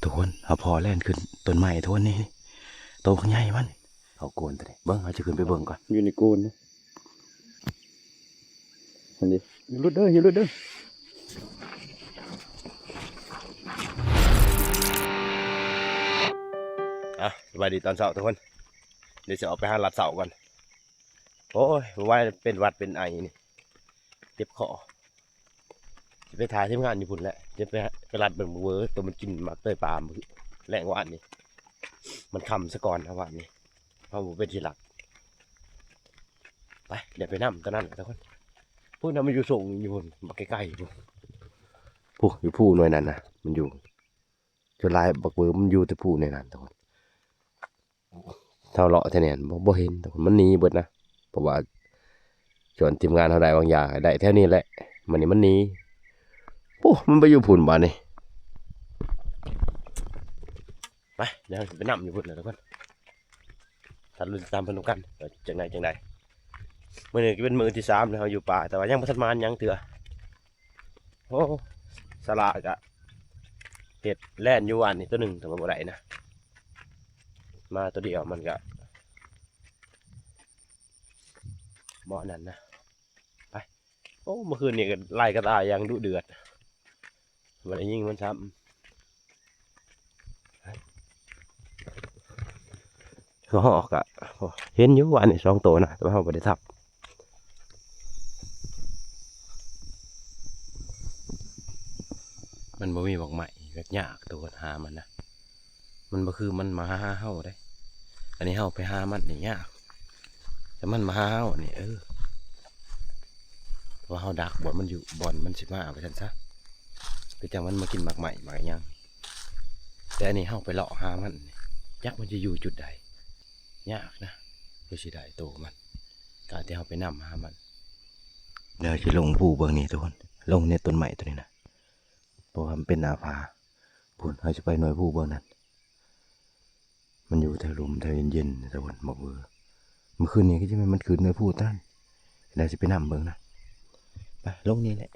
ທຸກຄົນ ເຮົາພໍ້ແລ່ນຂຶ້ນຕົ້ນໄມ້ ທຸກຄົນ ນີ້ ໂຕບັກໃຫຍ່ມັນ ເຂົາໂກນຕົວນີ້ ເບິ່ງ ເຮົາຈະຂຶ້ນໄປເບິ່ງກ່ອນ ຢູ່ໃນໂກນນະ ຫັ້ນເດ້ ຢ່າຫຼຸດເດີ ຢ່າຫຼຸດເດີ. ອ່ະ ສະບາຍດີຕອນເຊົ້າທຸກຄົນ ດຽວຊິອອກໄປຫາລັດເຊົ້າກ່ອນ. ໂອ້ຍ ບໍ່ໄຫວ ເປັນຫວັດເປັນໄອນີ້ ເຈັບຄໍ ຊິໄປຖ້າທີມງານຢູ່ພຸ້ນແຫຼະ ຈະໄປ ໄປລັດເບິ່ງບັກເວີ ໂຕມັນກິນໝາກເຕີຍປາມ ແລງວານນີ້ ມັນຄ່ຳສາກ່ອນນະ ວານນີ້ ເຮົາບໍ່ເປັນຊິລັດ ໄປ ດຽວໄປນຳຕອນນັ້ນແຫຼະທຸກຄົນ. ພຸ້ນນະ ມັນຢູ່ສູງຢູ່ພຸ້ນ ບັກໄກໆ ພຸ້ນ ພຸ້ນ ຢູ່ພູໜ່ວຍນັ້ນນະ ມັນຢູ່ ສ່ວນຫຼາຍບັກເວີມັນຢູ່ແຕ່ພູໃນນັ້ນທຸກຄົນ. ເຮົາເລາະແຖວນີ້ບໍ່ ບໍ່ເຫັນ ມັນໜີເບິດນະ ເພາະວ່າສ່ວນທີມງານເຮົາໄດ້ບາງຢ່າງ ໄດ້ແຖວນີ້ແຫຼະ ມັນນີ້ມັນໜີ ໂອ້ ມັນໄປຢູ່ພຸ້ນບາດນີ້ ໄປ ດຽວເຮົາຊິໄປນຳຢູ່ພຸ້ນແຫຼະທຸກຄົນ ຖ້າລຸ້ນຕິດຕາມເບິ່ງນຳກັນ ວ່າຈັ່ງໃດຈັ່ງໃດ. ມື້ນີ້ກໍເປັນມື້ທີສາມແລ້ວ ເຮົາຢູ່ປ່າ ແຕ່ວ່າຍັງບໍ່ທັນມາຫຍັງເທື່ອ. ໂອ້ ສາລາກະເຮັດແລ່ນຢູ່ວານນີ້ຕົວໜຶ່ງ ແຕ່ວ່າບໍ່ໄດ້ນະ ມາຕົວດຽວມັນກະບໍ່ອັນນັ້ນນະ ໄປ. ໂອ້ ເມື່ອຄືນນີ້ກໍໄລ່ກະຕ່າຢ່າງດຸເດືອດ ບໍ່ໄດ້ຍິງມັນຊ້ຳ. ກະຮອກກະເຫັນຢູ່ວ່າອັນນີ້ສອງໂຕນະ ແຕ່ວ່າເຮົາບໍ່ໄດ້ທັບ ມັນບໍ່ມີໝາກໄມ້ກໍຍາກໂຕຫາມັນນະ ມັນບໍ່ຄືມັນມາຫາເຮົາເດ້ ອັນນີ້ເຮົາໄປຫາມັນນີ້ຍາກ ແຕ່ມັນມາຫາເຮົານີ້ ເອີ ວ່າເຮົາດັກບ່ອນມັນຢູ່ ບ່ອນມັນຊິມາ ວ່າຊັ້ນຊະ ຄືຈັ່ງມັນມາກິນໝາກໄມ້ໝາກຫຍັງ ແຕ່ອັນນີ້ເຮົາໄປເລາະຫາມັນ ຈັກມັນຈະຢູ່ຈຸດໃດ ຍາກນະ ເພື່ອຊິໄດ້ໂຕມັນ ການທີ່ເຮົາໄປນຳຫາມັນ. ດຽວຊິລົງພູເບິ່ງນີ້ທຸກຄົນ ລົງໃນຕົ້ນໄມ້ໂຕນີ້ນະ ເພາະວ່າມັນເປັນໜ້າຜາ ພຸ້ນ ເຮົາຊິໄປໜ່ວຍພູເບິ່ງນັ້ນ ມັນຢູ່ແຖວລຸ່ມແຖວເຢັນໆ ແຖວພຸ້ນ ບັກເວີ ມື້ຄືນນີ້ຄືຊິແມ່ນມັນຂຶ້ນໜ່ວຍພູຕານ ດຽວຊິໄປນຳເບິ່ງນະ ໄປ ລົງນີ້ແຫຼະ.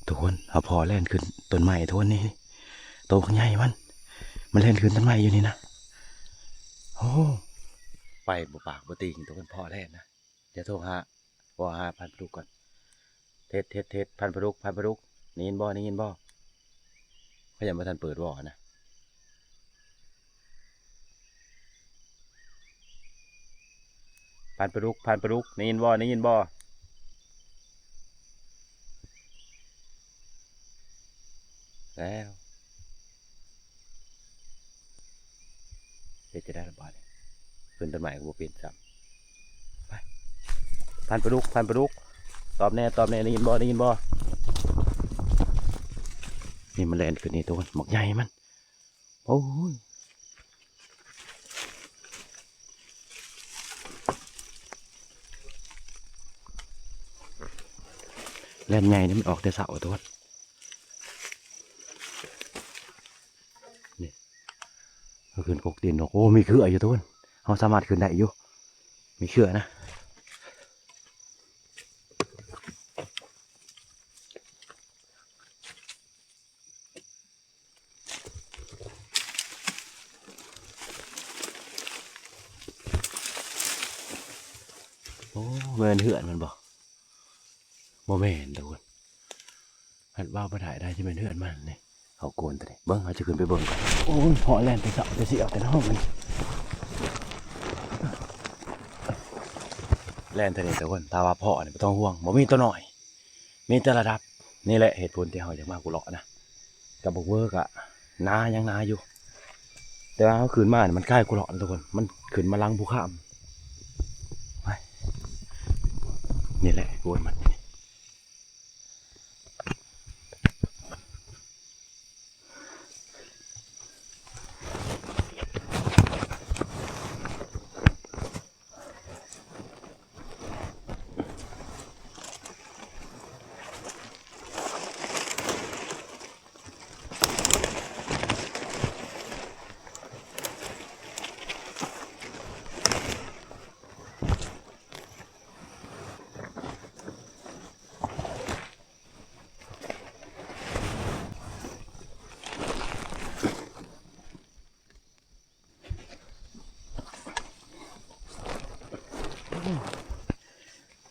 ທຸກຄົນ ເຮົາພໍ້ແລ່ນຂຶ້ນຕົ້ນໄມ້ ທຸກຄົນ ນີ້ ໂຕບັກໃຫຍ່ມັນ ມັນແລ່ນຂຶ້ນຕົ້ນໄມ້ຢູ່ນີ້ນະ ໂອ້ ໄປບໍ່ປາກບໍ່ຕີງ ທຸກຄົນ ພໍ້ແລ່ນນະ. ດຽວໂທຫາ ໂທຫາພັນປາດຸກກ່ອນ ເທດ ເທດ ເທດ ພັນປາດຸກ ພັນປາດຸກ ໄດ້ຍິນບໍ່ ໄດ້ຍິນບໍ່ ເຂົາຍັງບໍ່ທັນເປີດວໍນະ ພັນປາດຸກ ພັນປາດຸກ ໄດ້ຍິນບໍ່ ໄດ້ຍິນບໍ່ ແລ້ວ ເຮັດຈັ່ງໃດລະບາດນີ້ ຂຶ້ນຕົ້ນໄມ້ກໍບໍ່ເປັນຊ້ຳ ໄປ ພັນປາດຸກ ພັນປາດຸກ ຕອບແດ່ ຕອບແດ່ ໄດ້ຍິນບໍ່ ໄດ້ຍິນບໍ່ ນີ້ມັນແລ່ນຂຶ້ນນີ້ ໂຕບັກໃຫຍ່ມັນ ໂອ້ຍ ແລ່ນໃຫຍ່ນີ້ມັນອອກແຕ່ເຊົ້າ ໂຕ ນີ້ ເຮົາຂຶ້ນກົກຕີນນົກ ໂອ້ ມີເຄືອຢູ່ ໂຕ ເຮົາສາມາດຂຶ້ນໄດ້ຢູ່ ມີເຄືອນະ. ໂອ້ ແມ່ນເຮືອນມັນບໍ່? ບໍ່ແມ່ນ ທຸກຄົນ ຄັນວ່າບໍ່ໄດ້ ໄດ້ຊິແມ່ນເຮືອນມັນນີ້ ເຂົາໂກນຕົວນີ້ ເບິ່ງ ເຮົາຈະຂຶ້ນໄປເບິ່ງກ່ອນ ໂອ້ຍ ພໍ້ແລ່ນແຕ່ເຊົ້າແຕ່ສຽວແຕ່ເຊົ້າມັນ ແລ່ນເທົ່ານີ້ ທຸກຄົນ ຖ້າວ່າພໍ້ນີ້ບໍ່ຕ້ອງຫ່ວງ ບໍ່ມີຕົວນ້ອຍ ມີແຕ່ລະດັບ ນີ້ແຫຼະເຫດຜົນທີ່ເຮົາຢາກມາກູເລາະນະ. ກັບບັກເວີກະໜາ ຍັງໜາຢູ່ ແຕ່ວ່າເຮົາຂຶ້ນມານີ້ມັນກາຍກູເລາະນະທຸກຄົນ, ມັນຂຶ້ນມາຫຼັງພູຂາມ. ໄປ ນີ້ແຫຼະໂກນມັນ.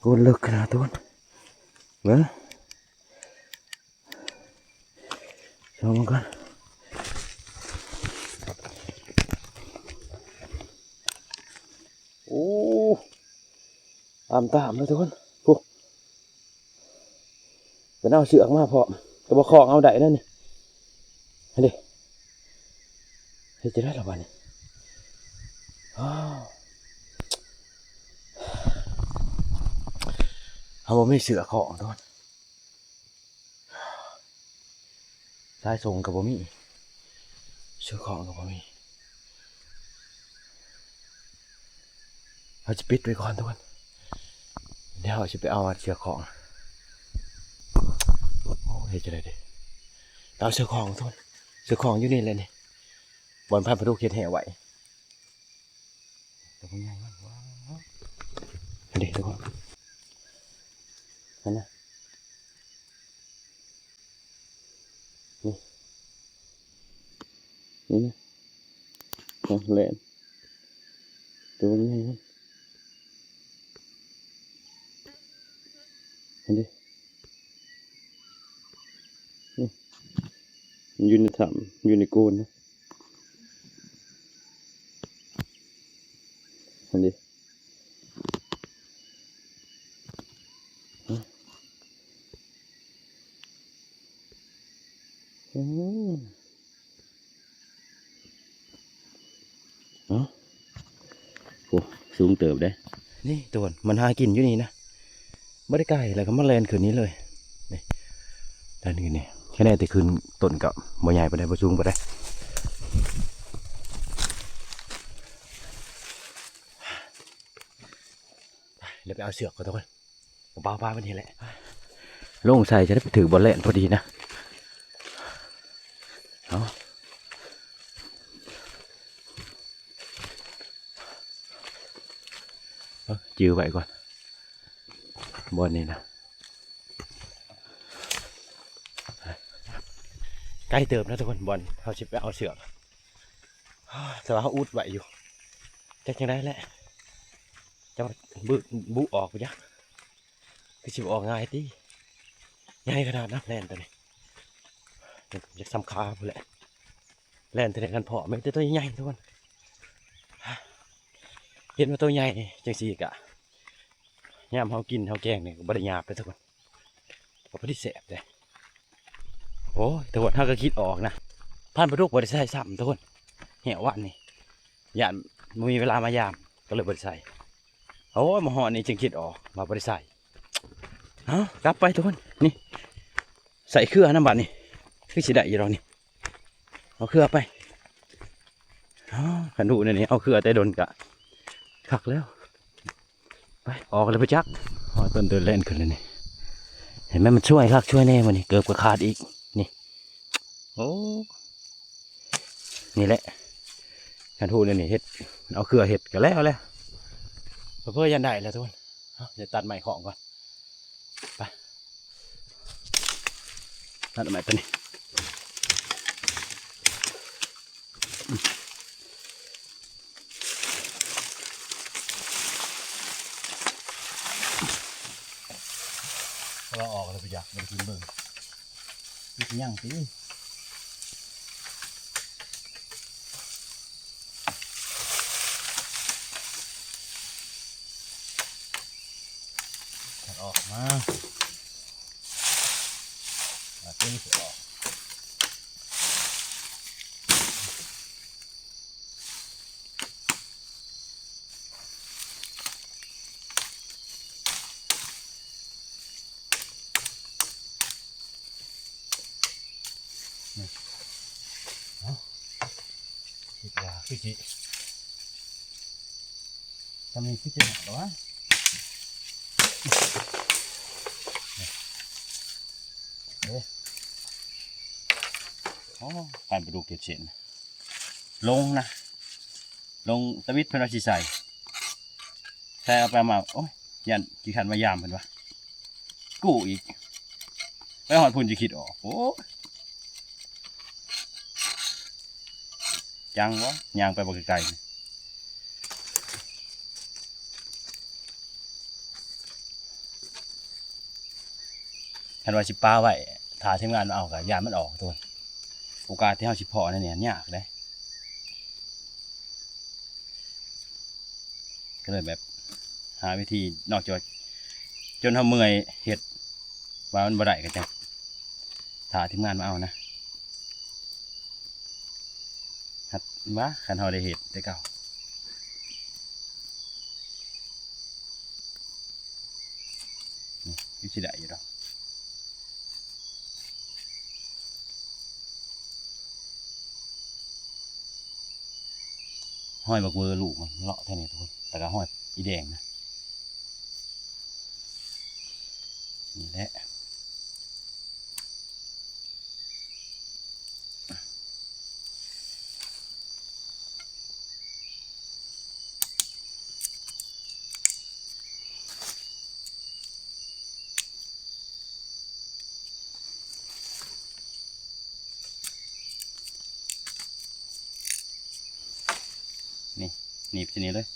ໂກນເລິກຂະໜາດ ທຸກຄົນ ເບິ່ງ ລອງເບິ່ງກ່ອນ. ໂອ້ ອາມຕາມເລີຍທຸກຄົນ. ພຸ້ນ ເພິ່ນເອົາເຊືອກມາພ້ອມ ກໍບໍ່ຄ້ອງເອົາໄດ້ແລ້ວນີ້. ຫັ້ນເດ້ ເຮັດຈັ່ງໃດລະບາດນີ້? ເຮົາບໍ່ມີເຊືອກຄ້ອງທຸກຄົນ. ສາຍສົ່ງກໍບໍ່ມີ ເຊືອກຄ້ອງກໍບໍ່ມີ. ເຮົາຈະປິດໄວ້ກ່ອນທຸກຄົນ ດຽວເຮົາຊິໄປເອົາເຊືອກຄ້ອງ. ໂອ້ ເຮັດຈັ່ງໃດເດ? ໄປເອົາເຊືອກຄ້ອງທຸກຄົນ ເຊືອກຄ້ອງຢູ່ນີ້ແຫຼະນີ້ ບ່ອນພັນປາດຸກເຮັດແຮ່ໄວ້. ຕົວໃຫຍ່ມາກ ວ້າວ ເດ້ທຸກຄົນ ຫັ້ນນະ ນີ້ ນີ້ນະ ໂອ້ ແລ່ນ ຕົວໃຫຍ່ມາກ ຫັ້ນເດ້ ນີ້ ຢູ່ໃນຖ້ຳ ຢູ່ໃນໂກນນະ. ຫັ້ນເດ້ ອືມ ເອົ້າ ໂອ້ ສູງເຕີບເດ້. ນີ້ທຸກຄົນ ມັນຫາກິນຢູ່ນີ້ນະ ບໍ່ໄດ້ໄກ ແລ້ວກໍມາແລ່ນຂຶ້ນນີ້ເລີຍ ນີ້ ແລ່ນຂຶ້ນນີ້. ແຄ່ແນ່ແຕ່ຂຶ້ນຕົ້ນກໍບໍ່ໃຫຍ່ປານໃດ ບໍ່ສູງປານໃດ. ໄປ ດຽວໄປເອົາເຊືອກກ່ອນທຸກຄົນ ກະເປົາປາໄວ້ນີ້ແຫຼະ ລົງໃສ່ຈະໄດ້ໄປຖືກບ່ອນແລ່ນພໍດີນະ. ເອົາ ເອີ ຈື່ໄວ້ກ່ອນ ບ່ອນນີ້ນະ ໄກເຕີບນະທຸກຄົນ ບ່ອນເຮົາຊິໄປເອົາເຊືອກ ແຕ່ວ່າເຮົາອຸດໄວ້ຢູ່ ຈັກຈັ່ງໃດແຫຼະ ຈັກວ່າບ- ບຸອອກບໍ່ຈັກ ຄືຊິບໍ່ອອກງ່າຍຕິ ໃຫຍ່ຂະໜາດນະ ແລ່ນໂຕນີ້ ຢາກສ່ຳຂາພຸ້ນແຫຼະ ແລ່ນເທື່ອໃດຄັນພໍ້ ມີແຕ່ໂຕໃຫຍ່ໆ ທຸກຄົນ ເຫັນວ່າໂຕໃຫຍ່ຈັ່ງຊີ້ກະ ຍາມເຮົາກິນເຮົາແກງນີ້ກໍບໍ່ໄດ້ຫຍາບເດ້ທຸກຄົນ ກໍພໍດີແຊບເດ້. ໂອ້ຍ ທຸກຄົນ ເຮົາກໍຄິດອອກນະ ພັນປາດຸກບໍ່ໄດ້ໃສ່ຊ້ຳທຸກຄົນ ແຮ່ວານນີ້ ຢ້ານບໍ່ມີເວລາມາຢາມ ກໍເລີຍບໍ່ໄດ້ໃສ່. ໂອ້ຍ ມາຮອດນີ້ຈຶ່ງຄິດອອກວ່າບໍ່ໄດ້ໃສ່. ເອົ້າ ກັບໄປທຸກຄົນ ນີ້ ໃສ່ເຄືອນຳບາດນີ້ ຄືຊິໄດ້ຢູ່ດອກນີ້ ເອົາເຄືອໄປ. ເອົ້າ ຄັນຮູ້ແນວນີ້ ເອົາເຄືອແຕ່ດົນກະຄັກແລ້ວ. ໄປ ອອກແລ້ວໄປຈັກ ຮອດຕົ້ນເດີນແລ່ນຂຶ້ນແລ້ວນີ້ ເຫັນໄໝ? ມັນຊ່ວຍຄັກຊ່ວຍແນ່ມື້ນີ້ ເກີບກໍຂາດອີກ ນີ້ ໂອ້ ນີ້ແຫຼະ ຄັນຮູ້ແນວນີ້ເຮັດ ເອົາເຄືອເຮັດກໍແລ້ວແຫຼະ ເຜີໆຢ້ານໄດ້ແຫຼະທຸກຄົນ. ເອົາ ດຽວຕັດໄມ້ຄ້ອງກ່ອນ ໄປ ຕັດໄມ້ຕົວນີ້. ເອົາອອກແລ້ວໄປຢາກ ບໍ່ໄດ້ກິນເບິ່ງ ກິນຫຍັງຕິ ຕັດອອກມາ. ນີ້ຊິອອກ ນີ້ ເອົ້າ ຄິດວ່າຄືຊິ ຈຳນີ້ຄືຊິໜັກແລ້ວວະ ເດ້ ໂອ້ ປານປາດຸກເຮັດເສັ້ນ ລົງນະ ລົງຕະວິດເພິ່ນວ່າຊິໃສ່ ໃສ່ເອົາໄປເອົາມາ ໂອ້ຍ ຢ້ານຂີ້ຄ້ານມາຢາມເພິ່ນວ່າ ກູ້ອີກ ໄປຮອດພຸ້ນຊິຄິດອອກ ໂອ້ຍ ຈັ່ງວະ ຍ່າງໄປບໍ່ໄກໆ ຄັນວ່າຊິປະໄວ້ຖ້າທີມງານມາເອົາ ກໍຢ້ານມັນອອກໂຕນ ໂອກາດທີ່ເຮົາຊິພໍ້ນັ້ນນີ້ຍາກເດ້ ກໍເລີຍແບບຫາວິທີນອກຈາກ ຈົນເຮົາເມື່ອຍເຮັດ ວ່າມັນບໍ່ໄດ້ກໍຈັ່ງຖ້າທີມງານມາເອົານະ ຫັດວ່າຄັນເຮົາໄດ້ເຮັດແຕ່ເກົ່າ ນີ້ຄືຊິໄດ້ຢູ່ດອກ ຮອຍບັກເວີລູກມັນເລາະແຖວນີ້ທຸກຄົນ ແລ້ວກໍຮອຍອີແດງນະ ນີ້ແຫຼະ ນີ້ ໜີບທີ່ນີ້ເລີຍ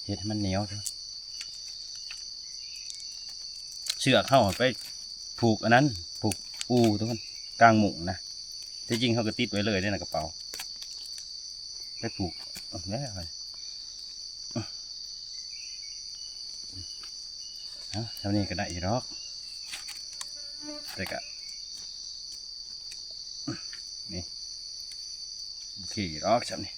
ເຮັດໃຫ້ມັນໜຽວເດີ ເຊືອກເຮົາໄປຜູກອັນນັ້ນ ຜູກອູ້ ທຸກຄົນ ກາງມຸ້ງນະ ທີ່ຈິງເຮົາກໍຕິດໄວ້ເລີຍເດ້ໃນກະເປົາ ໄປຜູກ ເອົາແລ້ວ ເອົາ ເທົ່ານີ້ກໍໄດ້ຢູ່ດອກ ແຕ່ກະ ນີ້ ໂອເຄຢູ່ດອກຊ່ຳນີ້.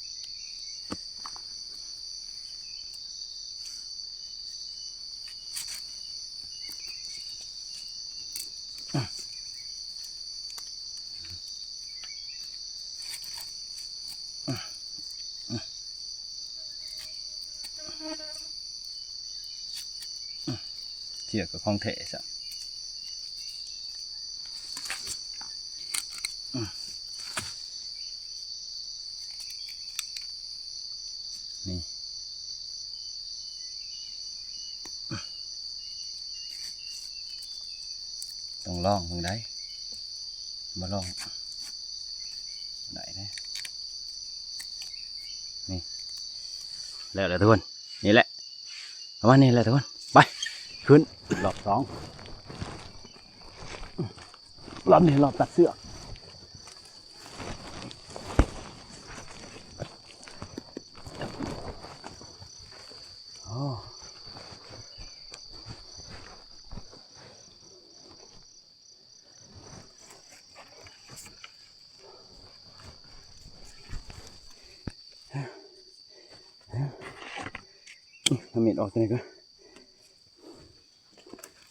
ເຊືອກກໍຂອງແທ້ຊ້ຳ ນີ້ ຕ້ອງລອງເບິ່ງໄດ໋ ບໍ່ລອງ ໄດ້ເດ້ ນີ້ ແລ້ວແຫຼະທຸກຄົນ ນີ້ແຫຼະ ປະມານນີ້ແຫຼະທຸກຄົນ ໄປ ຂຶ້ນ ລອບສອງ ລອບນີ້ລອບຕັດເຊືອກ ໂອ້. ເອົາມີດອອກຕົວນີ້ກ່ອນ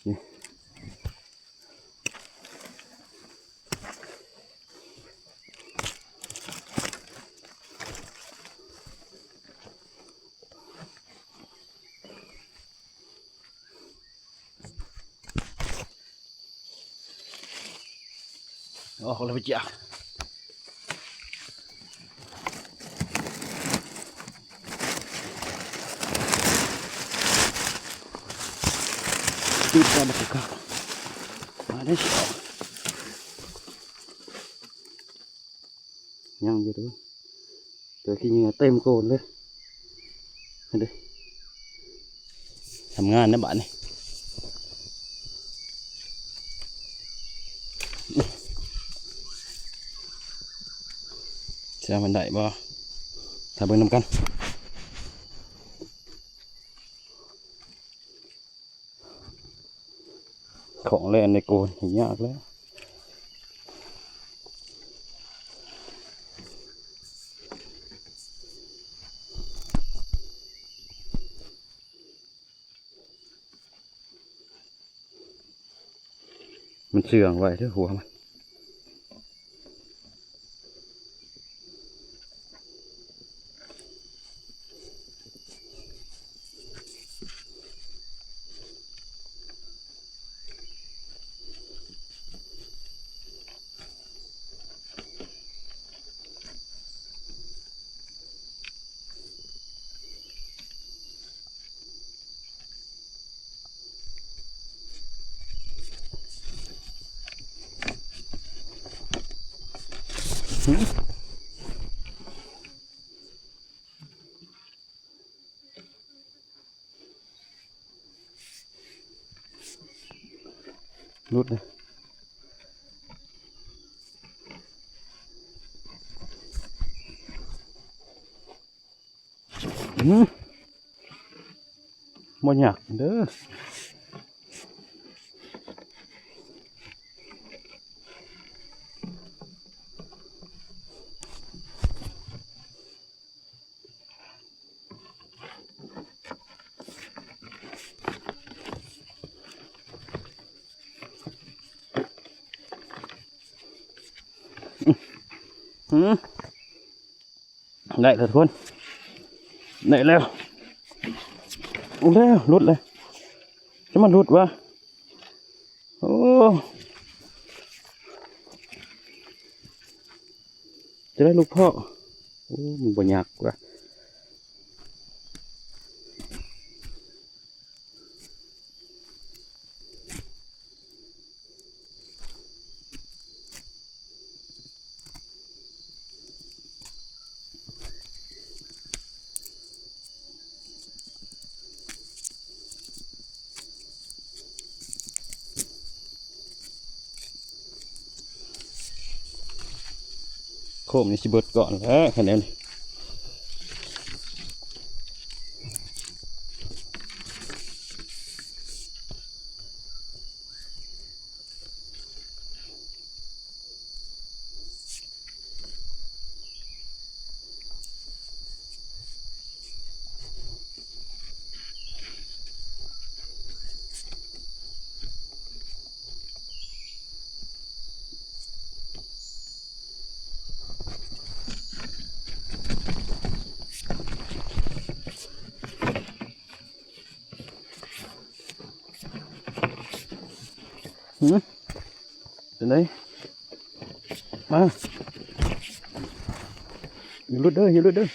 ນີ້. ໂອ້ ຄົນລະເປັນເຈົ້າ ຕິດແລ້ວ ມາເດ້ ຍັງຢູ່ເດີ້ ເອີ ຂີ້ເຫຍື້ອເຕັມໂກນເລີຍ ຫັ້ນເດ້ ທຳງານນະບາດນີ້. ຈະມັນໄດ້ບໍ່ ຖ້າເບິ່ງນຳກັນ. ຂອງແລ່ນໃນໂກນຍາກແລ້ວ. ມັນເຊື່ອງໄວ້ເດີ້ຫົວມັນ. ຫຼຸດເດ້. ອືມ ບໍ່ຍາກເດີ້. ອືມ ໄດ້ແລ້ວທຸກຄົນ ໄດ້ແລ້ວ ໂອ້ ແລ້ວ ຫຼຸດເລີຍ ຈະມາຫຼຸດວະ ໂອ້ ຈະໄດ້ລູກພໍ່ ໂອ້ ມັນບໍ່ຍາກວະ. ໂຄມນີ້ຊິເບິດກ່ອນແຫຼະ ຄັນແນວນີ້. ຫື ເປັນໃດ? ມາ ຢ່າຫຼຸດເດີ້ ຢ່າຫຼຸດເດີ້.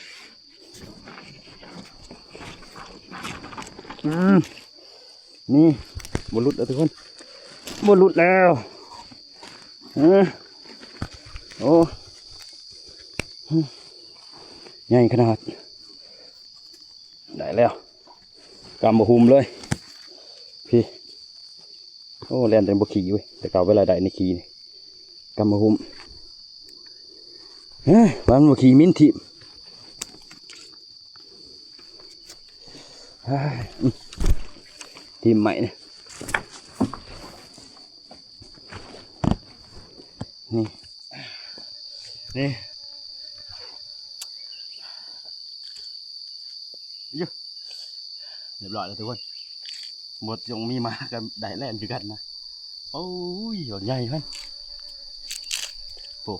ອືມ ນີ້ ບໍ່ຫຼຸດແລ້ວທຸກຄົນ ບໍ່ຫຼຸດແລ້ວ. ເອີ ໂອ້ ໃຫຍ່ຂະໜາດ ໄດ້ແລ້ວ ກຳບໍ່ຫຸ້ມເລີຍ ພີ້. ໂອ້ ແລ່ນແຕ່ບໍ່ຂີ່ເວີຍ ແຕ່ເກົ່າເວລາໄດ້ນີ້ຂີ່ນີ້ ກຳມະຫຸ້ມ ເອີ ວ່າມັນບໍ່ຂີ່ ມິ້ນຖີບ ທີມໃໝ່ນີ້ ນີ້ ນີ້ ຢູ່ ຮຽບຮ້ອຍແລ້ວທຸກຄົນ ບໍ່ຕ້ອງມີມາກໍໄດ້ແລ່ນຄືກັນນະ. ໂອ້ຍ ບັກໃຫຍ່ຫັ້ນ ໂອ້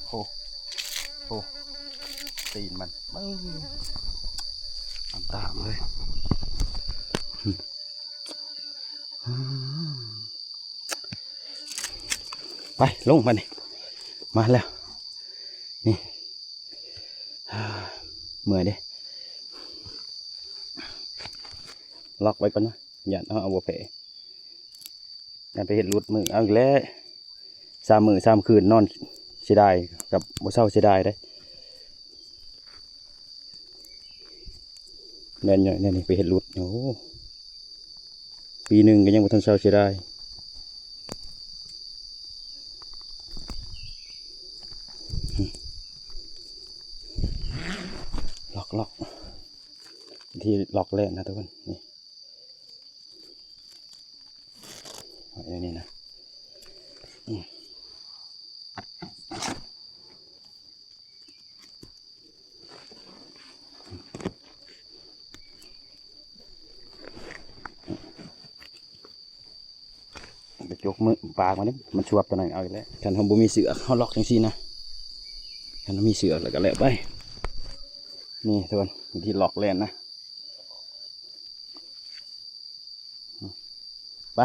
ໂອ້ ໂອ້ ຕີນມັນ ເບິ່ງ ຕາມໆເລີຍ. ໄປ ລົງບາດນີ້ ມາແລ້ວ ນີ້ ເມື່ອຍເດ້ ລັອກໄວ້ກ່ອນນະ ຢ້ານເຮົາເອົາບໍ່ແພ້ ຢ້ານໄປເຮັດຫຼຸດມື້ ເອົາອີກແລ້ວ ສາມມື້ສາມຄືນນອນເສຍດາຍ ກັບບໍ່ເຊົາເສຍດາຍເດ້. ແມ່ນຫຍັງແນວນີ້ໄປເຮັດຫຼຸດ ໂອ້ ປີໜຶ່ງກໍຍັງບໍ່ທັນເຊົາເສຍດາຍ. ລັອກ ທີ່ລັອກແລ່ນນະທຸກຄົນ ນີ້ ເອົາອັນນີ້ນະ ອືມ ໄປຈົກມືປາກມັນເດ້ ມັນສວບຕົວນັ້ນເອົາອີກແລ້ວ. ຄັນເຮົາບໍ່ມີເຊືອກ ເຮົາລັອກຈັ່ງຊີ້ນະ ຄັນເຮົາມີເຊືອກແລ້ວກໍແລ້ວໄປ. ນີ້ທຸກຄົນ ວິທີລັອກແລ່ນນະ ໄປ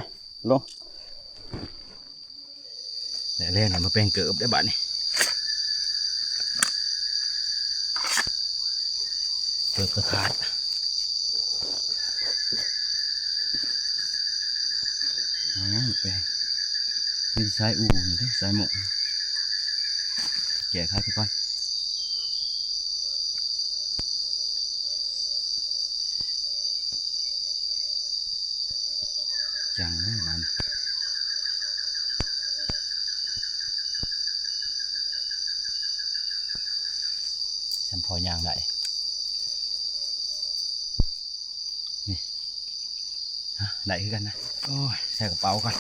ລົງ ແລ່ນ ແລ່ນ ມາແປງເກີບໄດ້ບາດນີ້ ເກີບກໍຂາດ ເອົາຫຍັງແປງ ມີແຕ່ສາຍອູ່ນີ້ເດ້ ສາຍໂມງ ແກ້ໄຂໄປກ່ອນ. ຈັງເລີຍບາດນີ້ ຊ່ຳພໍຍ່າງໄດ້ ນີ້ ຮະ ໄດ້ຄືກັນນະ. ໂອ້ຍ ໃສ່ກະເປົາກ່ອນ.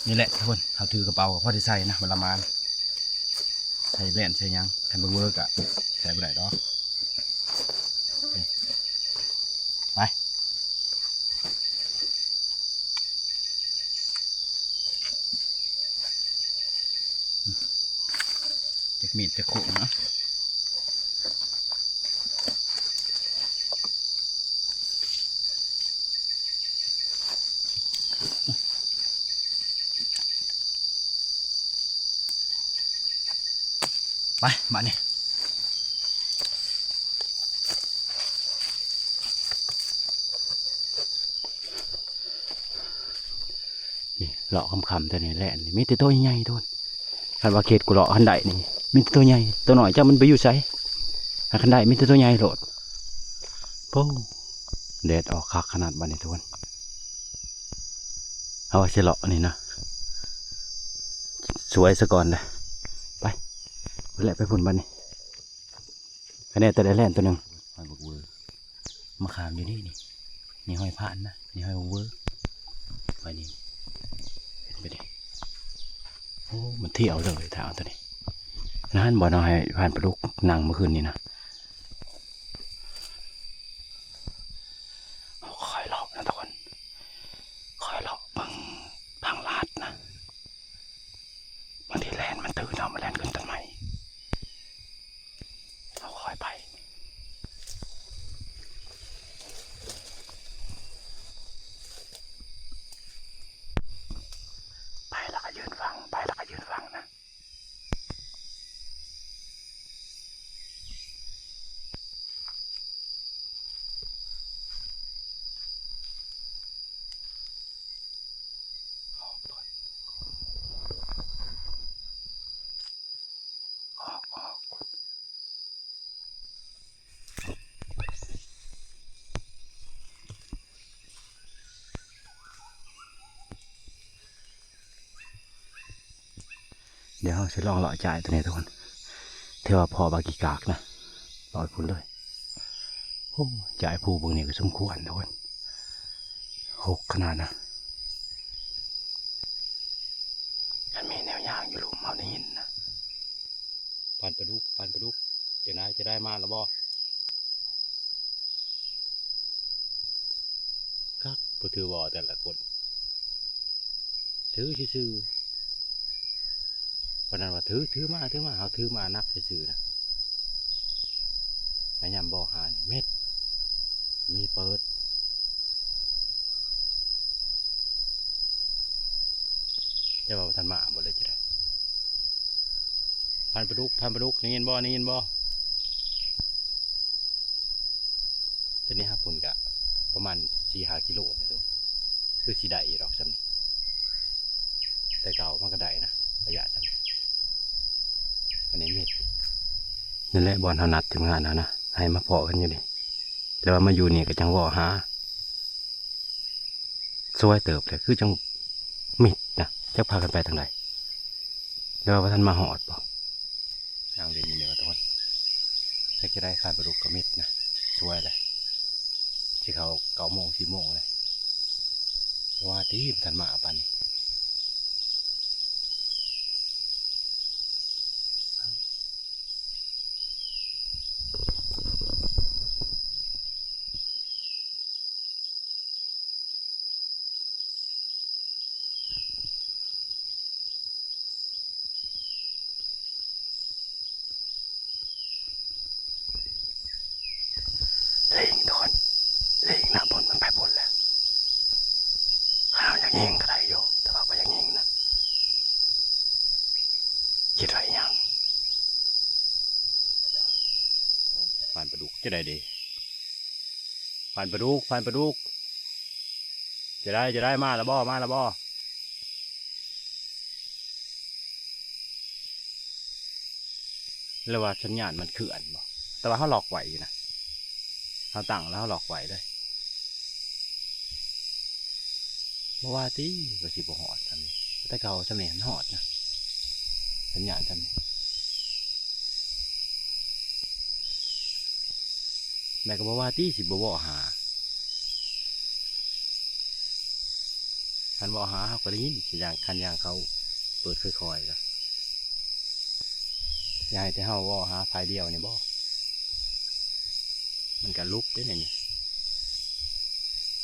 ນີ້ແຫຼະທຸກຄົນ ເຮົາຖືກະເປົາກໍພໍໄດ້ໃສ່ນະ ເວລາມາ ໃສ່ແວ່ນໃສ່ຫຍັງ ຄັນບໍ່ເວີກະໃສ່ບໍ່ໄດ້ດອກ. ໄປ ຈັກມີດຈັກໂຄງເນາະ ໄປບາດນີ້. ນີ້ເລາະຄ່ຳໆ ແຖວນີ້ແຫຼະ ມີແຕ່ໂຕໃຫຍ່ໆ ໂຕນ ຄັນວ່າເຂດກູເລາະຄັນໄດນີ້ ມີແຕ່ໂຕໃຫຍ່ ໂຕນ້ອຍຈັກມັນໄປຢູ່ໃສ ຄັນໄດມີແຕ່ໂຕໃຫຍ່ໂລດ. ໂອ້ ແດດອອກຄັກຂະໜາດບາດນີ້ ໂຕນ ເຮົາວ່າຊິເລາະນີ້ນະ ສວຍສະກ່ອນເດ້. ໄປ ໄປແຫຼະ ໄປພຸ້ນບາດນີ້. ຄະແນນແຕ່ໄດ້ແລ່ນໂຕໜຶ່ງ ຫອຍບັກເວີ ມາຂ້າມຢູ່ນີ້ນີ້ ນີ້ຫອຍພານນະ ນີ້ຫອຍບັກເວີ ໄປນີ້ ເຫັນໄປນີ້. ໂອ້ ມັນທ່ຽວເລີຍທາງໂຕນີ້ ນັ້ນບ່ອນເຮົາໃຫ້ພານປາດຸກນັ່ງມື້ຄືນນີ້ນະ. ເຮົາຄ່ອຍເລາະນະທຸກຄົນ ຄ່ອຍເລາະເບິ່ງທາງລາດນະ. ບາງທີແລ່ນມັນຕື່ນເຮົາມາແລ່ນຂຶ້ນຕົ້ນໄມ້ ເຮົາຄ່ອຍໄປ. ໄປແລ້ວກໍຢືນຟັງ ໄປແລ້ວກໍຢືນຟັງນະ. ດຽວເຮົາຊິລອງເລາະຈາຍໂຕນີ້ທຸກຄົນ ເທື່ອວ່າພໍບາກີກາກນະ ເລາະໄປພຸ້ນເລີຍ. ໂອ້ ຈາຍພູເບິ່ງນີ້ກໍສົມຄວນທຸກຄົນ ຮົກຂະໜາດນະ. ຄັນມີແນວຍ່າງຢູ່ລຸ່ມເຮົາໄດ້ຍິນນະ. ພານປາດຸກ ພານປາດຸກ ຈັ່ງໃດ ຈະໄດ້ມາແລ້ວບໍ່? ຄັກ ຜູ້ຖືເວົ້າແຕ່ລະຄົນ ຖືຊື່ໆ ປານນັ້ນວ່າ ຖື ຖືມາ ຖືມາ ເຮົາຖືມາໜັກຊື່ໆນະ. ມາຍາມບໍ່ຫານີ້ ເມັດ ມີເປີດ ແຕ່ວ່າບໍ່ທັນມາບໍ່ເລີຍ ຈະໄດ້ ພານປາດຸກ ພານປາດຸກ ໄດ້ຍິນບໍ່ ໄດ້ຍິນບໍ່? ຕອນນີ້ຫາພຸ້ນກະປະມານສີ່ຫ້າກິໂລນີ້ ຄືຊິໄດ້ຢູ່ດອກຊ່ຳນີ້ ແຕ່ເກົ່າມັນກະໄດ້ນະ ໄລຍະຊ່ຳນີ້ ອັນນີ້ເມັດ. ນັ້ນແຫຼະ ບ່ອນເຮົານັດທີມງານເຮົານະ ໃຫ້ມາພໍ້ກັນຢູ່ນີ້ ແຕ່ວ່າມາຢູ່ນີ້ກໍຈັ່ງເວົ້າຫາ ສວຍເຕີບແຫຼະ ຄືຈັ່ງມິດນະ ຈັກພາກັນໄປທາງໃດ ຫຼືວ່າບໍ່ທັນມາຮອດບໍ? ນັ່ງຫຼິ້ນຢູ່ນີ້ວ່າທຸກຄົນ ຈັກຈະໄດ້ ພານປາດຸກກໍມິດນະ ສວຍແຫຼະ ຊິເຂົ້າເກົ້າໂມງ ສິບໂມງແລ້ວ ວ່າຕິ ບໍ່ທັນມາປານນີ້. ລີງ ທຸກຄົນ ລີງນະ ພຸ້ນ ມັນໄປພຸ້ນແລ້ວ. ຄັນເຮົາຢາກຍິງກໍໄດ້ຢູ່ ແຕ່ວ່າບໍ່ຢາກຍິງນະ. ຄິດວ່າອີຫຍັງ? ພານປາດຸກ ຈະໄດ້ເດ ພານປາດຸກ ພານປາດຸກ ຈະໄດ້ ຈະໄດ້ ມາແລ້ວບໍ່? ມາແລ້ວບໍ່? ຫຼືວ່າສັນຍານມັນເຄື່ອນບໍ່? ແຕ່ວ່າເຮົາລັອກໄວ້ຢູ່ນະ ເຮົາຕັ້ງແລ້ວເຮົາລັອກໄວ້ເລີຍ. ບໍ່ວ່າຕິ ວ່າຊິບໍ່ຮອດຊ່ຳນີ້ ແຕ່ເກົ່າຊ່ຳນີ້ຫັ້ນຮອດນະ ສັນຍານຊ່ຳນີ້. ແມ່ກໍບໍ່ວ່າຕິ ຊິບໍ່ເວາະຫາ ຄັນເວາະຫາເຮົາກໍໄດ້ຍິນ ຄັນຢ່າງ ຄັນຢ່າງເຂົາເປີດຄ່ອຍໆ ກໍ ຢາກໃຫ້ແຕ່ເຮົາເວາະຫາຝ່າຍດຽວນີ້ບໍ? ມັນກະຫຼຸບເດ້ນີ້.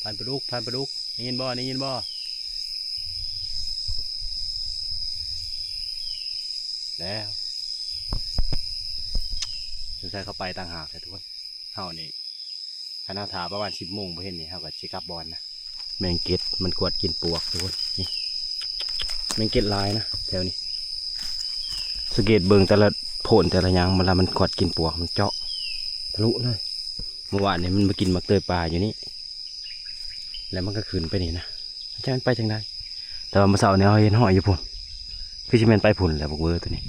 ພານປາດຸກ ພານປາດຸກ ໄດ້ຍິນບໍ່? ໄດ້ຍິນບໍ່? ແລ້ວ ສົງໄສເຂົາໄປຕ່າງຫາກແຫຼະທຸກຄົນ. ເຮົານີ້ ຄັນເຮົາຖ້າປະມານສິບໂມງບໍ່ເຫັນນີ້ ເຮົາກໍຊິກັບບ່ອນນະ. ແມງເກັດມັນກວດກິນປວກທຸກຄົນ ນີ້ ແມງເກັດຫຼາຍນະແຖວນີ້. ສັງເກດເບິ່ງແຕ່ລະໂພນແຕ່ລະຫຍັງ ເວລາມັນກວດກິນປວກ ມັນເຈາະທະລຸເລີຍ. ເມື່ອວານນີ້ມັນມາກິນໝາກເຕີຍປ່າຢູ່ນີ້ ແລ້ວມັນກໍຂຶ້ນໄປນີ້ນະ ຈັກມັນໄປທາງໃດ. ແຕ່ວ່າມື້ເຊົ້ານີ້ເຮົາເຫັນຮອຍຢູ່ພຸ້ນ ຄືຊິແມ່ນໄປພຸ້ນແຫຼະ ບັກເວີໂຕນີ້.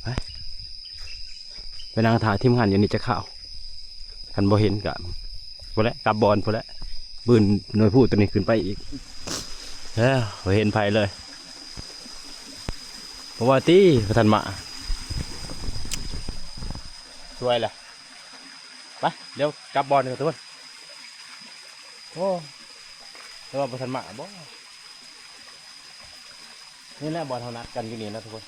ໄປ ໄປນັ່ງຖ້າທີມງານຢູ່ນີ້ຈັກຄາວ ຄັນບໍ່ເຫັນກະພຸ້ນແຫຼະ ກັບບ່ອນພຸ້ນແຫຼະ. ບືນໜ່ວຍພູໂຕນີ້ຂຶ້ນໄປອີກ ເອີ ບໍ່ເຫັນໃຜເລີຍ ບໍ່ວ່າຕິ ບໍ່ທັນມາ ສວຍແຫຼະ. ໄປ ດຽວກັບບ່ອນກ່ອນທຸກຄົນ. ໂອ້ ແຕ່ວ່າບໍ່ທັນມາບໍ? ນີ້ແຫຼະບ່ອນເຮົານັດກັນຢູ່ນີ້ນະທຸກຄົນ.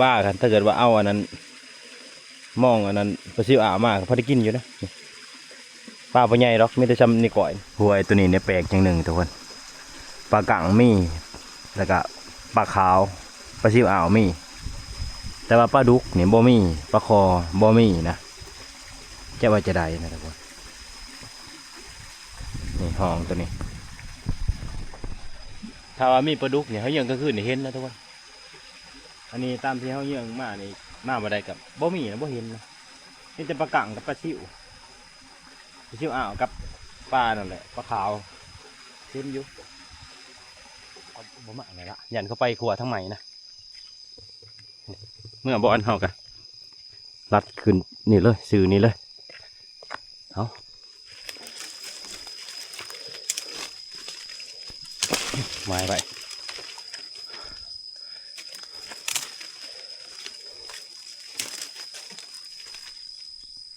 ວ່າກັນ ຖ້າເກີດວ່າເອົາອັນນັ້ນ ມອງອັນນັ້ນ ປາຊິວອາວມາ ກໍພໍໄດ້ກິນຢູ່ນະ. ປາບໍ່ໃຫຍ່ດອກ ມີແຕ່ຊ່ຳນິ້ວກ້ອຍ. ຫ້ວຍໂຕນີ້ນີ້ແປກຢ່າງໜຶ່ງທຸກຄົນ ປາກັງມີ ແລ້ວກະປາຂາວ ປາຊິວອາວມີ ແຕ່ວ່າປາດຸກນີ້ບໍ່ມີ ປາຄໍ່ບໍ່ມີນະ. ຈະວ່າຈະໃດນະທຸກຄົນ. ນີ້ຮ່ອງໂຕນີ້ ຖ້າວ່າມີປາດຸກນີ້ ເຮົາເຍືອງກາງຄືນນີ້ເຫັນນະທຸກຄົນ. ອັນນີ້ຕາມທີ່ເຮົາເຍືອງມານີ້ ມາບໍ່ໄດ້ກໍບໍ່ມີນະ ບໍ່ເຫັນນະ. ມີແຕ່ປາກັງກັບປາຊິວ ປາຊິວອາວກັບປານັ້ນແຫຼະ ປາຂາວ ເຫັນຢູ່. ເອົາ ບໍ່ມາແລ້ວລະ ຢ້ານເຂົາໄປຂົວທາງໃໝ່ນະ. ເມື່ອບ່ອນເຮົາກະລັດຂຶ້ນນີ້ເລີຍ ຊື່ນີ້ເລີຍ. ເອົາ ໝາຍໄວ້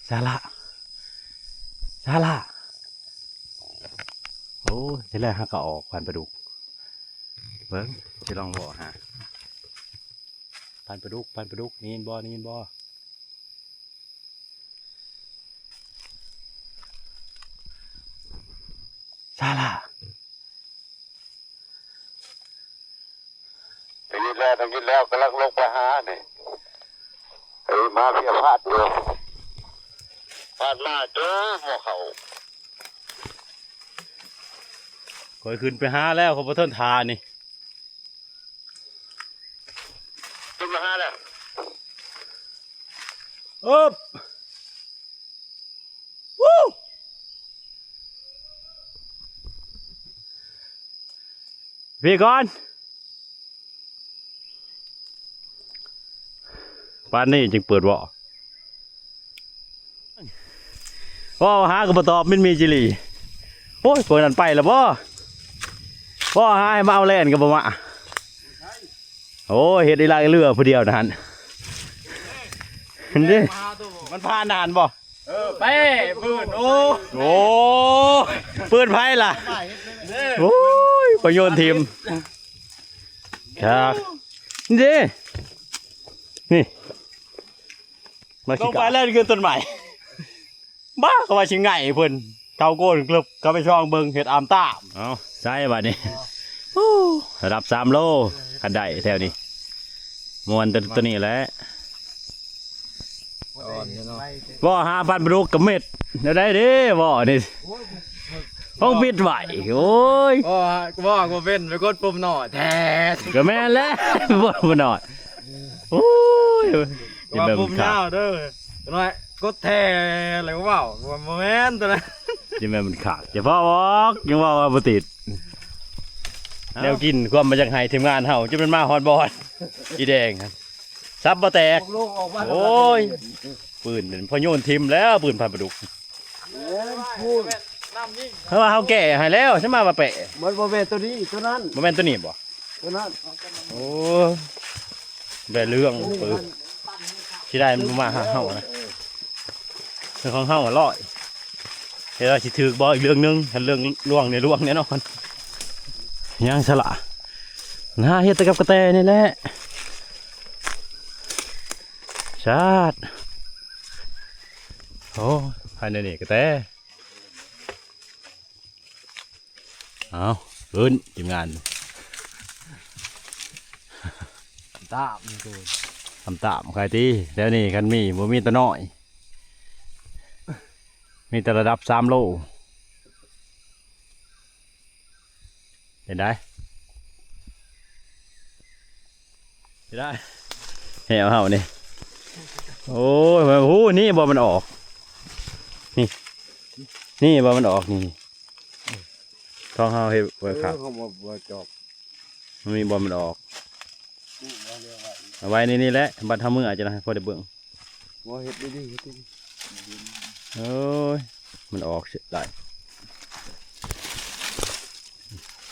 ສາລະ ສາລະ. ໂອ້ຍ ທີແລກເຮົາກໍອອກພັນປາດຸກ ເບິ່ງ ຊິລອງເວາະຫາ ພັນປາດຸກ ພັນປາດຸກ ໄດ້ຍິນບໍ່ ໄດ້ຍິນບໍ່ ສາລະ? ໄດ້ຍິນແລ້ວ ໄດ້ຍິນແລ້ວ ກຳລັງລົງໄປຫານີ້. ເອີ ມາເພຍພາດຢູ່ ພາດມາເດີ ໝໍເຂົ້າ. ຂ້ອຍຂຶ້ນໄປຫາແລ້ວ ຂ້ອຍບໍ່ທົນທ່ານີ້ ຂຶ້ນມາຫາແລ້ວ. ອຶບ ວູ້ ພີ່ກ່ອນ ປານນີ້ຈຶ່ງເປີດເວາະ. ເວົ້າຫາກໍບໍ່ຕອບ ມິນມີຈີ່ຫຼີ່. ໂອ້ຍ ພວກນັ້ນໄປແລ້ວບໍ່? ບໍ່ຫາໃຫ້ມາເອົາແລ່ນກໍບໍ່ມາ. ໂອ້ຍ ເຮັດອີ່ຫຼາຍເຫຼືອຜູ້ດຽວນະຫັ້ນ. ເຫັນເດ້ ມັນຜ່ານນະຫັ້ນບໍ່? ເອີ ໄປ ປືນ ໂອ້ ໂອ້ ປືນໃຜລະ? ໂອ້ຍ ໄປໂຍນຖິ້ມ. ຄັກ ນີ້ເດ້ ນີ້ ມາ ລົງໄປແລ້ວຂຶ້ນຕົ້ນໄມ້. ບ້າ ເຂົາວ່າຊິໄຫງເພິ່ນ ເຂົາໂກນເລິບ ເຂົາໄປຊ່ອງເບິ່ງ ເຮັດອາມຕາມ. ເອົ້າ ໃສ່ບາດນີ້ ໂອ້ ລະດັບສາມໂລ ຄັນໄດ້ແຖວນີ້ ມ່ວນໂຕ ໂຕນີ້ແຫຼະ. ເວົ້າຫາພັນປາດຸກກະເມັດ ແນວໃດເດ້ ເວົ້ານີ້ ໂອ້ຍ ຂອງປິດໄວ້ ໂອ້ຍ ເວົ້າ ເວົ້າບໍ່ເປັນ ໄປກົດປຸ່ມນ້ອຍແທ້ ກະແມ່ນແຫຼະ ບໍ່ ບໍ່ນ້ອຍ ໂອ້ຍ ວ່າປຸ່ມຍາວເດີ ນ້ອຍ ກົດແທ້ແລ້ວເວົ້າ ບໍ່ແມ່ນຕົວນັ້ນ ຊິແມ່ນມັນຂາດ ຢ່າຟ້າວອອກ ຍັງເວົ້າວ່າບໍ່ຕິດ ແນວກິນ ຄວາມມາຈາກໄຮ່ທີມງານເຮົາ ຈົນມັນມາຮອດບ່ອນ ອີແດງ ສັບບໍ່ແຕກ ໂອ້ຍ ປືນ ພໍໂຍນຖິ້ມແລ້ວ ປືນພັນປາດຸກ ເພາະວ່າເຮົາແກ້ໃຫ້ແລ້ວ ໃຊ່ມາວ່າແປະ ມັນບໍ່ແມ່ນຕົວນີ້ ຕົວນັ້ນ ບໍ່ແມ່ນຕົວນີ້ບໍ່? ຕົວນັ້ນ ໂອ້ຍ ໄດ້ເລື່ອງ ເອີ ຊິໄດ້ມັນບໍ່ມາຫາເຮົານະ ເປັນຂອງເຮົາອະຮ້ອຍ ແຕ່ວ່າຊິຖືກບໍ່ອີກເລື່ອງໜຶ່ງ ຄັນເລື່ອງລ່ວງນີ້ລ່ວງແນ່ນອນ ຍັງຊະລະ ຫາເຮັດແຕ່ກັບກະແຕນີ້ແຫຼະ ຊາດ ໂອ້ ພາຍໃນນີ້ກະແຕ. ເອົາ ຂຶ້ນທີມງານ ຕາມ ຕາມ ຕາມ ໃຄຕິ ແຖວນີ້ຄັນມີ ບໍ່ມີຕານ້ອຍ ມີແຕ່ລະດັບສາມໂລ ເປັນໃດ? ເປັນໃດ? ແຫ້ວເຮົານີ້ ໂອ້ຍ ໂຫ ນີ້ບໍ່ມັນອອກ ນີ້ ນີ້ບໍ່ມັນອອກ ນີ້ ທ້ອງເຮົາເຮັດໄວ້ຄັກ ເອີ ເຮົາບໍ່ ບໍ່ຈອກ ມັນມີບ່ອນມັນອອກ ເອົາໄວ້ໃນນີ້ແຫຼະ ບັດເຮົາເມືອຈະໄດ້ພໍໄດ້ເບິ່ງ ບໍ່ ເຮັດດີໆ ເຮັດດີໆ ໂອ້ຍ ມັນອອກເສຍໄດ້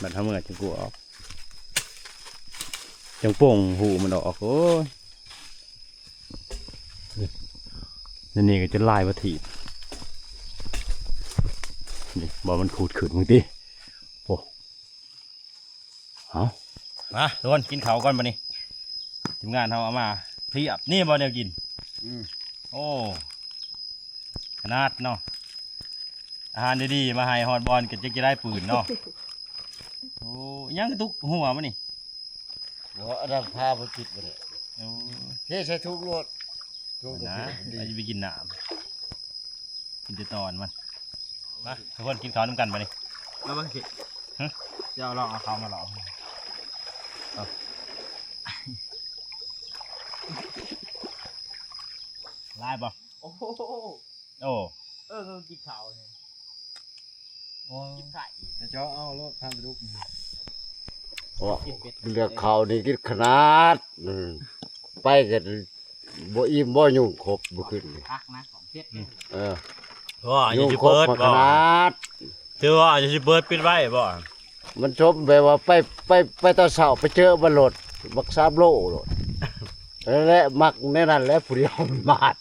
ບັດເຮົາເມືອຈຶ່ງກວາອອກ ຈັ່ງໂປ່ງຫູມັນອອກ ໂອ້ຍ ນີ້ ນີ້ກໍຈະຫຼາຍວ່າຖີບ ນີ້ ບໍ່ ມັນຂູດຂຶ້ນເບິ່ງຕິ ໂອ້ ເອົາ ມາທຸກຄົນ ກິນເຂົ້າກ່ອນບັດນີ້ ທີມງານເຮົາເອົາມາພຽບ ນີ້ບໍ່ແນວກິນ ອືມ ໂອ້ ຂະໜາດເນາະ ອາຫານດີໆ ມາໃຫ້ຮອດບ່ອນກໍຈັກຈະໄດ້ປືນເນາະ ໂອ້ ອີຫຍັງກະຕຸກຫົວມັນນີ້ ບໍ່ ອັນນັ້ນຜ້າບໍ່ປິດບໍ່ໄດ້ ໂອ້ ເທໃສ່ຖົງໂລດ ຖົງກໍ ນະ ດີ ໃຜຈະໄປກິນນ້ຳ ກິນແຕ່ຕອນມັນ ມາ ທຸກຄົນກິນເຂົ້ານຳກັນບັດນີ້ ລະເບິ່ງຊິ ຮະ ເຈົ້າລອງເອົາເຂົ້າມາລອງ ເອົາ ຫຼາຍບໍ່? ໂອ້ໂຫ ໂອ້ ເອີ ເຂົາກິນເຂົ້ານີ້ ໂອ້ ກິນໄຂ່ ແຕ່ເຈົ້າເອົາໂລດ ທາງກະດູກ ໂອ້ ກິນເປັດ ເລື່ອງເຂົ້ານີ້ກິນຂະໜາດ ອືມ ໄປກໍບໍ່ອີ່ມບໍ່ ຍຸງຄົບມື້ຄືນນີ້ ຄັກນະ ຂອງເປັດ ອືມ ເອີ ວ່າຢູ່ຊິເປີດບໍ່ ຂະໜາດ ຖືວ່າຢູ່ຊິເປີດ ປິດໄວ້ບໍ່ ມັນສົມແບບວ່າໄປ ໄປ ໄປຕອນເຊົ້າ ໄປເຈີມັນໂລດ ບັກສາມໂລໂລດ ນັ້ນແຫຼະ ມັກແນວນັ້ນແຫຼະ ຜູ້ດຽວມັນມານ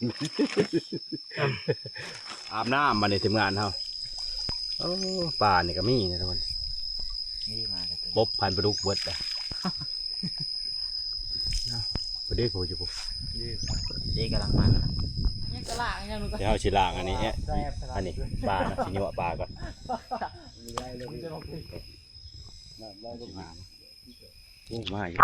ອາບນ້ຳບັດນີ້ທີມງານເຮົາ ໂອ້ ປານີ້ກໍມີນະທຸກຄົນ ມີມາແລ້ວ ປົບພັນປາດຸກເບິດລະ ເອົາ ໄປເດ້ ຜູ້ຢູ່ພຸ້ນ ເດ້ ກຳລັງມາ ຍັງຈະລ້າງຍັງ ດຽວເຮົາຊິລ້າງອັນນີ້ ແຊບຂະໜາດ ອັນນີ້ປານະ ຊິຍົວະປາກ່ອນ ໂອ້ ມາອີກ.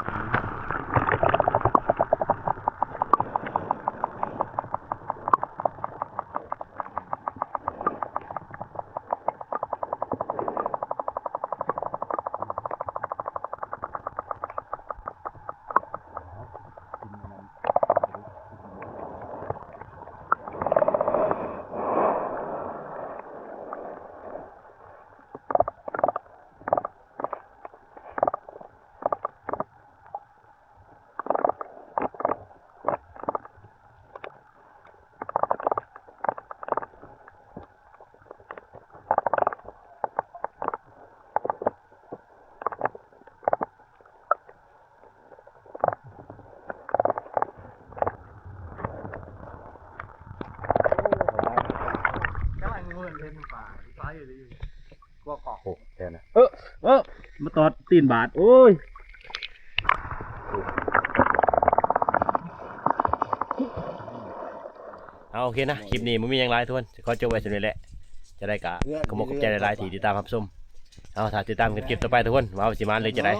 ໂອ້ ແທ້ນະ ເອີ ເອີ ມາຕອດຕີນບາດ ໂອ້ຍ ເອົາ ໂອເຄນະ ຄລິບນີ້ບໍ່ມີຫຍັງຫຼາຍທຸກຄົນ ຂໍຈົບໄວ້ສ່ຳນີ້ແຫຼະ ຈະໄດ້ກະ ຂອບໃຈຫຼາຍໆທີ່ຕິດຕາມຮັບຊົມ ເອົາ ຖ້າຕິດຕາມກັນຄລິບຕໍ່ໄປທຸກຄົນ ວ່າຊິມານຫຼືຈະໄດ້.